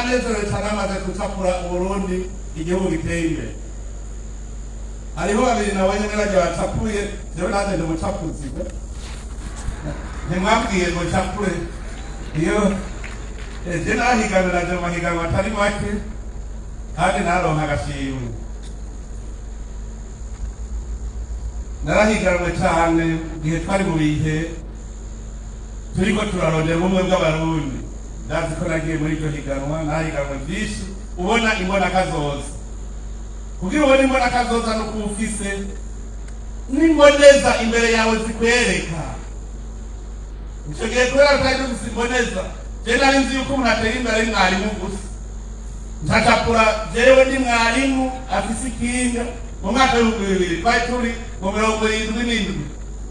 Nanezerewe cyane amaze gucapura Uburundi, igihugu giteye imbere. Hariho babiri nabonye nibajya bacapuye. Jewe nanjye ndi umucapuzi we. Ntimwabwiye ngo ncapure. Iyo eje nahiganiraje mu mahiganwa atari make kandi naronka agashimwe. Narahiganwe cyane igihe twari mu bihe turiko turarondera ubumwe bw'Abarundi. Ndazi ko nagiye muri iryo higanwa, nahiganwe byinshi. Ubona imbona kazoza, kugira ubone imbona kazoza no kuba ufise n'imboneza imbere yawe zikwereka. Ico gihe kubera tutari dufise imboneza, je nari nzi yuko umuntu atera imbere ari mwarimu gusa. Ncacapura jewe ndi mwarimu afise ikinga mu mwaka w'2000, twari turi mu 77.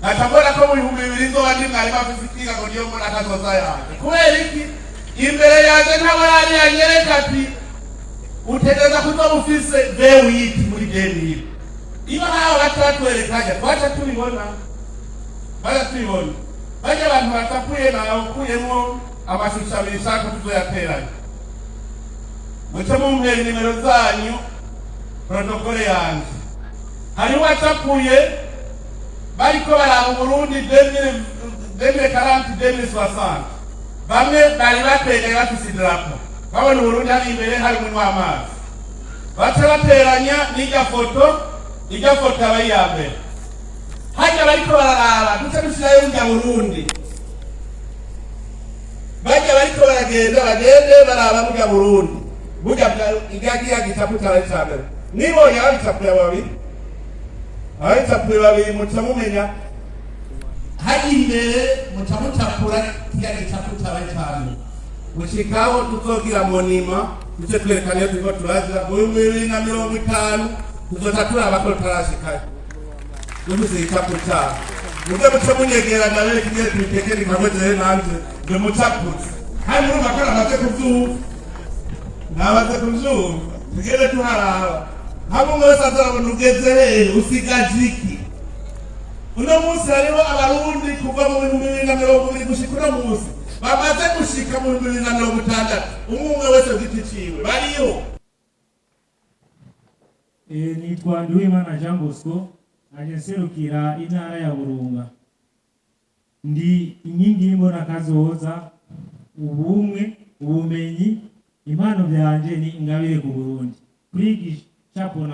Nkaca mbona ko mu 2000 nzoba ndi mwarimu afise ikinga, ngo niyo mbona kazoza yanje. Kubera iki? Imbere yanje ntabo yari yanyereka ati utegereza kuzoba ufise V8 muri 2000. Iyo nawe baca batwerekanya, twaca tubibona, baca tubibona. Bajya abantu bacapuye, nawukuyemo amashusho abiri nshaka tuzoyateranya. Muce mumpera nimero zanyu, protocole yanje. Hariho uwacapuye bariko baraba Uburundi 2040, 2060. Bamwe bari bateganye bafise idarapo, babona Uburundi hari imbere hari umunywa amazi, baca bateranya n'irya foto. Irya foto aba ari iya mbere. Hajya bariko bararaba, duce dushirayo burya Burundi. Bajya bariko baragenda, bagende baraba burya Burundi, burya irya gicapu caba ari ica mbere. Nibonye ababicapuye babiri, ababicapuye babiri, muca mumenya hajya imbere, muca mucapura kirya gicapu caba ari ica mbere. Gushikaho tuzogira monument, duce twerekana iyo turiko turaja mu 2050. Tuzoca turaba ko tutarashikayo dufise igicapu cabo. Muze muce munyegera, ndabereka ingene tubitekera hamwe. Jewe nanje ndi umucapuzi, kandi murumva ko namaze kuvyumva, namaze kuvyumva. Tugende tuharaba hamwe, umwe wese azarabona ugeze hehe, usigaje iki. Uno munsi hariho Abarundi kuva mu 2020 gushika uno munsi bamaze gushika mu 2060, umwe umwe wese ku giti ciwe bariho. Nitwa Nduwimana Jean Bosco, naje nserukira intara ya Burunga. Ndi inkingi y'imbonakazoza, ubumwe, ubumenyi, impano byanje ni ingabire ku Burundi. Kuri iki gicapo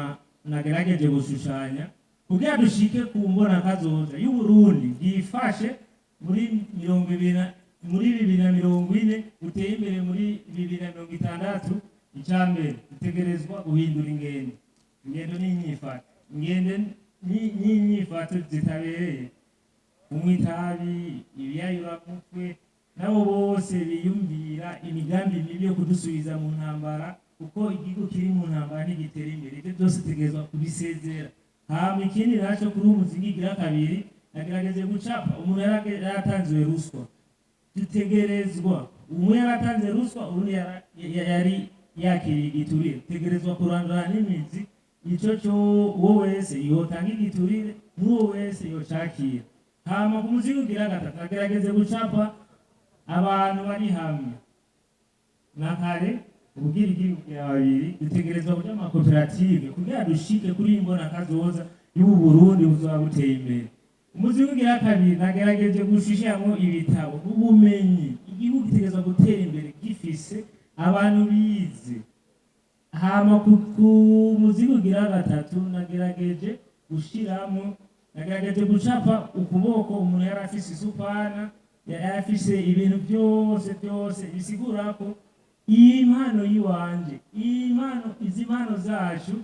nagerageje gushushanya kugira dushike ku mbonakazoza y'Uburundi bwifashe muri mirongo ibiri muri 2040, buteye imbere muri 2060. Icya mbere, dutegerezwa guhindura ingendo. Ingendo n'inyifato, ingendo n'inyifato zitabereye, kunywa itabi, ibiyayuramutwe, nabo bose biyumvira imigambi mibi yo kudusubiza mu ntambara, kuko igihugu kiri mu ntambara ntigitera imbere. Ibyo byose tutegerezwa kubisezera. Hama ikindi naco, kuri uwo muzingi igira kabiri, nagerageje gucapa umuntu yaratanzwe ruswa. Dutegerezwa, umwe yaratanze ruswa, urundi yari yakiriye igiturire. Dutegerezwa kurandura n'imizi ico cyo, uwo wese yotanga igiturire n'uwo wese yocakira. Hama ku muzingi ugira gatatu, agerageze gucapa abantu bari hamwe na kare ubwira igihugu babiri. Dutegerezwa kuja mu makoperative kugira dushike kuri iyi mbona kazoza y'ubu Burundi buzoba buteye imbere. Umuzingi ugira kabiri, nagerageje gushishamwo ibitabo n'ubumenyi. Igihugu gitegerezwa gutera imbere gifise abantu bize. Hama ku muzingi ugira gatatu, nagerageje gushiramo, nagerageje gucapa ukuboko umuntu yari afise isupana, yari afise ibintu byose byose, bisigura ko iyi mpano yiwanje, iyi mpano, izi mpano zacu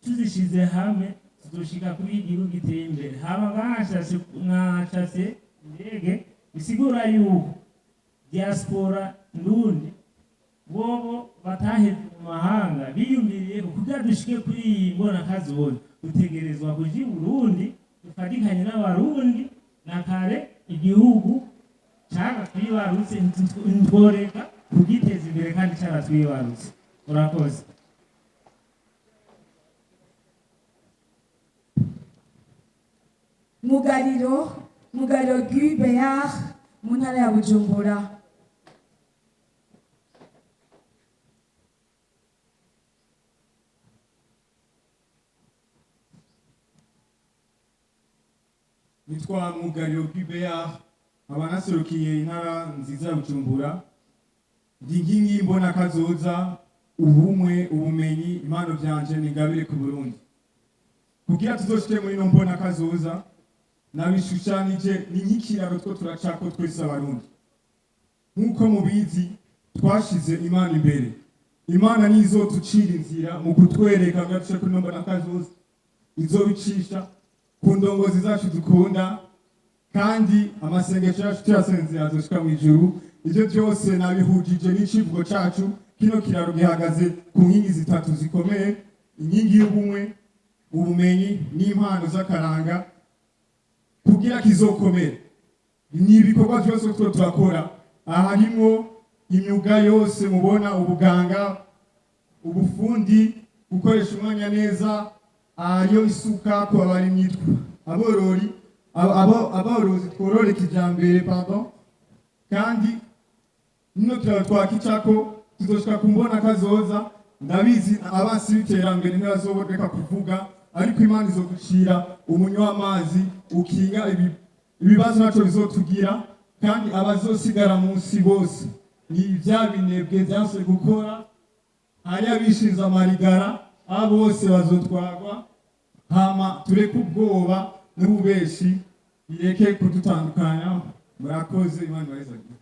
tuzishize hamwe tuzoshika kuri igihugu giteye imbere. Hama nkashase nkashase indege, bisigura yuko diaspora ndundi bobo bataheze mu mahanga biyumviriye ko kugira dushike kuri iyi mbona kazoza dutegerezwa kuja i Burundi, dufatikanye n'Abarundi. Na kare igihugu caratwibarutse, ntitworeka kugiteza imbere kandi caratwibarutse. Urakoze. Mugariro, Mugariro Guy Beyard, mu ntara ya Bujumbura. Nitwa Mwugariro Gilbert, nkaba naserukiye intara nziza ya Bujumbura. Ndi inkingi y'imbona kazoza, ubumwe, ubumenyi, impano vyanje ningabire ku Burundi. Kugira tuzoshike muri ino mbona kazoza, nabishushanije ni nk'ikiraro two turacako twese Abarundi. Nk'uko mubizi, twashize Imana imbere. Imana nizotucira inzira mu kutwereka ngo dushike kuri ino mbona kazoza, izobicisha ku ndongozi zacu dukunda, kandi amasengesho yacu tuyasenze azoshika mu ijuru. Ivyo byose nabihujije n'icivugo cacu. Kino kiraro gihagaze ku nkingi zitatu zikomeye: inkingi y'ubumwe, ubumenyi n'impano z'akaranga. Kugira kizokomere, ni ibikorwa byose two turakora. Aha harimwo imyuga yose mubona: ubuganga, ubufundi, gukoresha umwanya neza, hariyo isuka ku barimyi, aborori, aborozi tworore kijambere, pardon. Kandi nino turaro twakicako, tuzoshika ku mbona kazoza. Ndabizi, abansi b'iterambere ntibazoboneka kuvuga, ariko Imana izoducira umunywa w'amazi ukinga ibibazo naco bizotugira. Kandi abazosigara munsi bose ni vya binebwe vyanse gukora, hari abishinze amarigara, abo bose bazotwarwa. Hama tureke ubwoba n'ububeshi, bireke kudutandukanya. Murakoze, Imana ibahezagire.